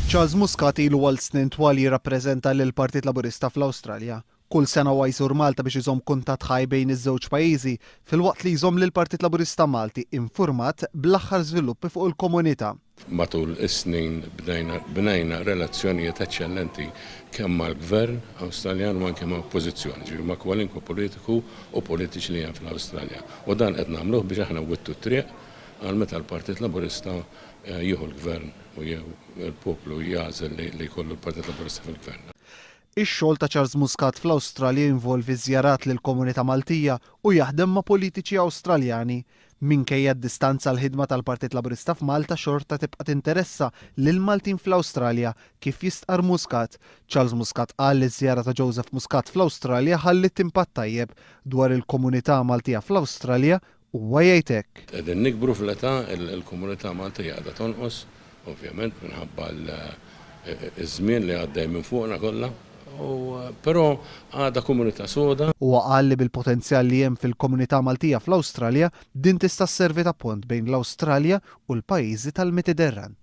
Charles Muscat ilu għal snin twal jirrappreżenta lill-Partit Laburista fl-Awstralja. Kull sena huwa jżur Malta biex iżomm kuntatt ħaj bejn iż-żewġ pajjiżi, filwaqt li jżomm lill-Partit Laburista Malti infurmat bl-aħħar żviluppi fuq il-komunità. Matul is-snin bnejna bnejna relazzjonijiet eċċellenti kemm mal-Gvern Awstraljan u anke ma' Oppożizzjoni, ġifieri ma' kwalinkwe politiku u politiċi li hemm fl-Awstralja. U dan qed nagħmluh biex aħna nwittu t-triq għal meta l-Partit Laburista jieħu l-Gvern u jew il-poplu jagħżel li jkollu l-Partit Laburista fil-Gvern. Ix-xogħol ta' Charles Muscat fl-Awstralja jinvolvi żjarat lill-komunità Maltija u jaħdem ma' politiċi Awstraljani. Minkejja d-distanza l-ħidma tal-Partit Laburista f'Malta xorta tibqa' tinteressa lill-Maltin fl-Awstralja, kif jistqarr Muscat. Charles Muscat qal li ż-żjara ta' Joseph Muscat fl-Awstralja ħalliet impatt tajjeb dwar il-komunità Maltija fl-Awstralja Huwa jgħid hekk. Qegħdin nikbru fl-età, il-komunità Maltija qiegħda tonqos, ovvjament minħabba ż-żmien li għaddej minn fuqna kollha, però għadha komunità soda. Huwa qal li bil-potenzjal li hemm fil-komunità Maltija fl-Awstralja, din tista' sservi ta' pont bejn l-Awstralja u l-pajjiżi tal-Mediterran.